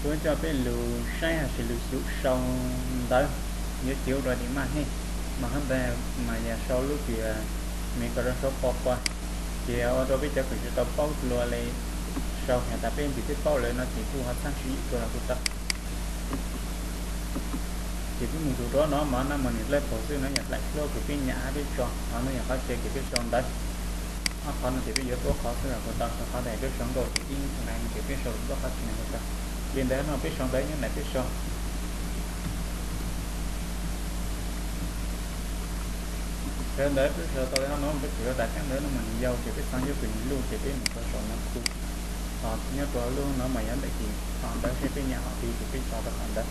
Kuv coj peb lug saib hais tias lug xyum sau ntawv yuav cia ua dua tim maj hej, mas hab ntawd mas yog sau lub tias me ko rau sau po kua, ces ua rau peb cov kws tsis tau paub dlua le sau has tas peb ntsis twb paub lawm no ces kuj ho txhaj sib yim dua los kuj tau. Ces peb mus ntug rau no mas no mas nws dlawb paug xwb no yog daim duab kws peb nyam hab peb tso, qhov no yog qhov chaw kws peb sau ntawv. Ob qhov no ces peb yuav tuab qhov xwb los kuj tau, rau qhov tas peb sau nkauj ces ib nqe no ces peb sau tuab qhov tsis nqe kuj tau. Li ntawd no peb sau ntawv nyob ntawm peb sau. Sawv ntawd peb sau tau li no peb tsuas yuav tas cab ntawv no mas nws yau ces peb xaav yuav kws nws luj ces peb mus rau saum no khu. Nyob rau lub no mas yog ntawm kis qhov ntawv seb peb nyam qhov twg ces peb tso rau qhov ntawd.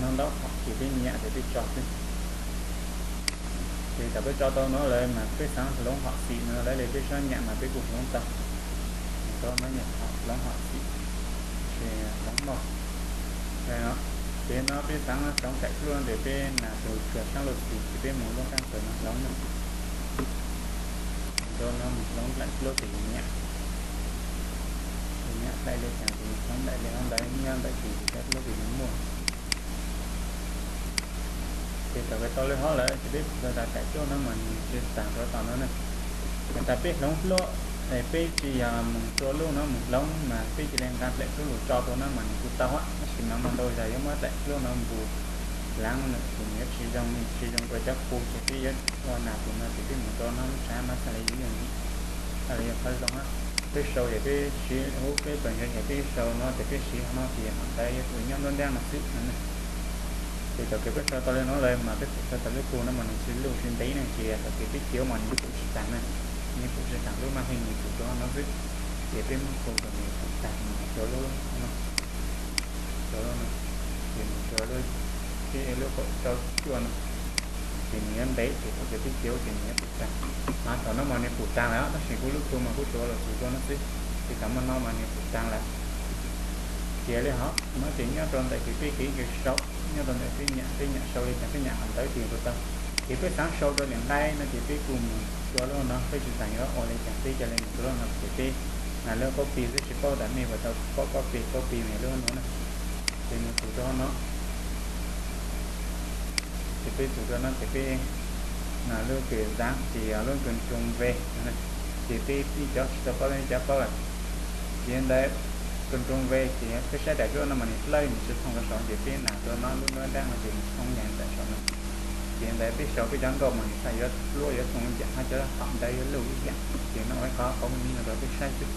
No ntaub hom ces peb nyam ces peb tso xwb. Ces thaum peb tso tau no lawm mas peb xaav hloov hom xim no lawm li peb sab nyam mas peb kuj hloov tau. Mus rau no nyam hloov hom xim, hloov maj. Ces no peb xaav hloov daim duab ntawm peb nas tus tsuag saab luj xim ces peb mus lub qaab tawm no hloov na. Mus rau no mus hloov daim duab kws yus nyam, yus nyam daim li cas ces yus hloov daim li hov ntawd nyob ntawm kis daim duab kws yus muaj. Ces thaum kws tau li hov lawm ces peb pum tau tas daim duab no mas nws tsis taag rau tom no na. Has tas peb hloov duab, peb tsis yog mus rua lub no mus hloov mas peb cia li nqa daim duab lug tso rau no mas nws kuj tau, tab sis mas muaj ntau zag yuav muab daim duab no npus hlaav lawm ces nws yuav tsis zoo, tsis zoo rua cov khu ces peb yuav ua nas tus no ces peb mus rau no lub tshav mas txhaj le yuav yooj yim. Txhaj le yog qhov zoo, peb sau ces peb siv huv peb pawg ntsev ces peb sau no ces peb siv no ces hom ntawd yuav tsum nyob nruab nrab no xwb no. Ces thaum kws peb sau tau li no lawm mas peb pum tau tas lub khu no mas nws tsis luj tsis ntev ne ces thaum kws peb cia mas nws yuav pum tsis taag na, nws yuav pum tsis taag lub maj heej nws pum rau no xwb. Ces peb muab khu kom nws pum taag mus rau lub no, rau lub no, ces mus rau lub, lub kaum rau cuaj no. Ces nws yuav ntev ces thaum kws peb cia ces nws yuav pum taag. Thaum no mas nws pum taag lawm tab sis kuv lub khu mas kuv tsuas los txug rau no xwb, ces thaum muaj no mas nws pum taag lawm. Ces li hov no ces nyob rau ntawm kws peb kev kws sau, nyob rau ntawm peb nyam, peb nyam sau li cas peb nyam hom ntawd ces kuj tau. Ces peb xaav sau rau lwm nqai no ces peb kuj mus rua lub no, peb tsis taag yuav ua li cas peb ca le mus rua lub no ces peb nas lub copy xwb, tsis paub tas mej puas tau paub copy, copy mas yog lub no na. Ces nws pum rau no, ces peb txug rau no ces peb nas lub kws daav ces yog lub control V no, ces peb ib cov tsis tau paub lawm ib cov paub lawm. Ces ntawd control V ces peb saib daim duab no mas nws dlawb nws tsis thooj rau saum ces peb nas rau no lub nruab nrab no ces nws thooj yees tawm saum no. Ces ntawd peb sau peb cov nkauj mas nws txhaj yuav luab yuav thooj ib yam, hab cov hom ntawd yuav luj ib yam. Ces no ua ib qhov qauv me me no rau peb saib xwb.